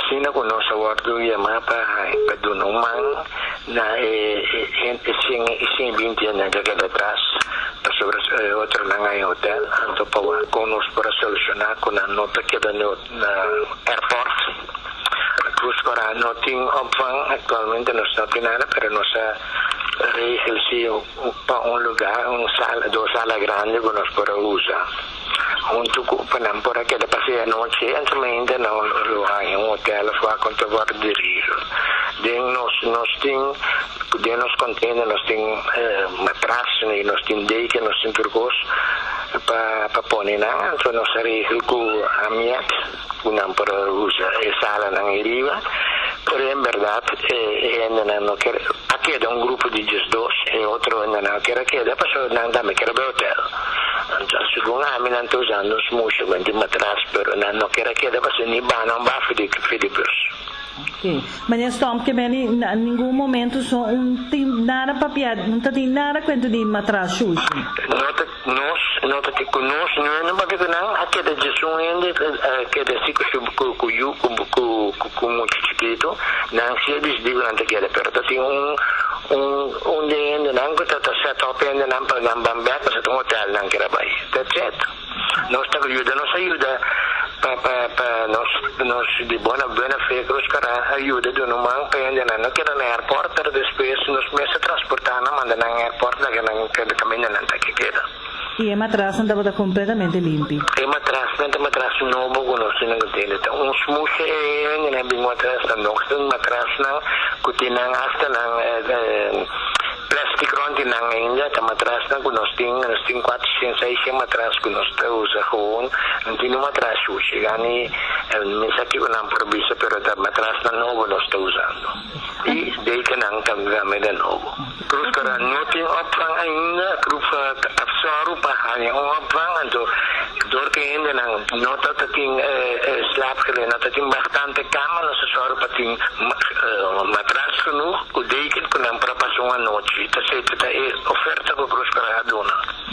Asina ku nos a wòrdu yamá pa duna un man na e 120 hendenan ku a keda atras, pasobra e otronan a e hotel, anto pa wak kon nos por a solushoná ku nan no ta keda na airport. Cruz Cora no tin opvang aktualmente, nos no tin nada, pero nos a regel si pa un lugá, un sala, dos sala grandi ku nos por a usa huntu ku pa nan por a keda pasa e anochi anto mainta nan lo haña un hotel of wak kon ta wòrdu di regel. Den nos nos tin den nos container nos tin matras i nos tin deken, nos tin tur kos pa pone nan, anto nos a regel ku Amiet ku nan por a usa e salanan ei riba, pero en bèrdat e hendenan no kier a keda. Un grupo di 12, e otro hendenan no kier a keda pasobra nan tambe kier bai hotel. Anto segun ami nan ta usando smusha ku matras, pero nan no kier a keda pasobra ni bana un bafo di bus. Ok. Meneer Stomp, ke men na ningun momento so no tin nada papia, no tin nada kuento di matras shushi. No ta nos no ta ku nos no papia ku nan. A keda 11 hende, a keda si ku yu ku mucha chikitu. Nan si a disidí ku nan ta keda, pero ta tin un de hende nan ku ta set up hende nan pa nan ban bèk pasobra ta un hotel nan kere bai. That's it. Nos ta yuda, nos a yuda pa nos di buena fe Cruz Cora a yuda duna un man pa hende nan no keda na airport, pero despues nos mes a transportá nan manda nan airport laga nan keda kaminda nan ta ke keda. I e matrasnan tabata kompletamente limpi. E matrasnan ta matras nobo ku nos tin na. Ta un smusha e hende nan bin matras nan nog tin matrasnan ku tin nan hasta nan plastic rond di nan ainda. Ta matrasnan ku nos tin 400, 600 matras ku nos ta usa gewoon. No tin un matras sushi gani mi sa kiko nan por bisa, pero ta matrasnan nobo nos ta usando i dekennan tambe ta nobo. Cruz Cora no tin opvang ainda. Cruz a sòru pa haña un opvang, anto dor ku hendenan no ta tin slaapgelegenheid, no ta tin bastante kama, nos a sòru pa tin matras genoeg ku deken ku nan por pasa un anochi. Ta e oferta ku Cruz Cora a duna.